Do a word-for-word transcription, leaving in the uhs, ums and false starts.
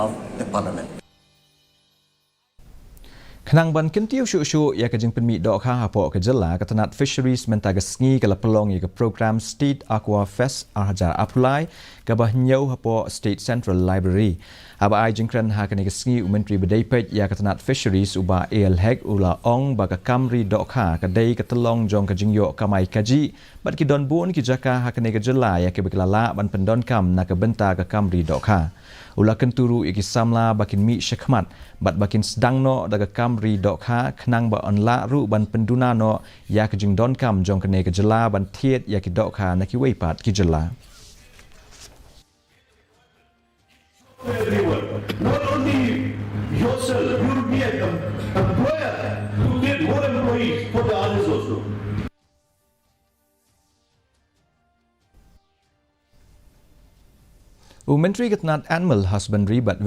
of the Parliament. Khnang ban kyntiew shuh shuh ïa ka jingpynmih dohkha hapoh ka jylla, ka tnat Fisheries mynta ka sngi ka la pynlong ïa ka program State Aqua Fest ar hajar arphew lai, kaba hynñiew hapoh State Central Library. Haba ai jingkren ha kane ka sngi, u Myntri ba dei peit ïa ka tnat Fisheries, u Bah A L Hek, u la ong ba ka kam ri dohkha ka dei ka tyllong jong ka jingïoh kamai kajih, bad ki don bun ki jaka ha kane ka jylla ïa kiba ki la lah ban pyndonkam na ka bynta ka kam ri dohkha. U la kyntu ruh ïa ki samla ba kin mih shakhmat bad ba kin sdang noh da ka kam ri dohkha, khnang ba yn lah ruh ban pynduna noh ïa ka jingdonkam jong kane ka jylla ban thied ïa ki dohkha na kiwei pat ki jylla. Everyone, not only yourself, you will be an employer to get more employees for the others also. U Myntri ka tnat Animal Husbandry bad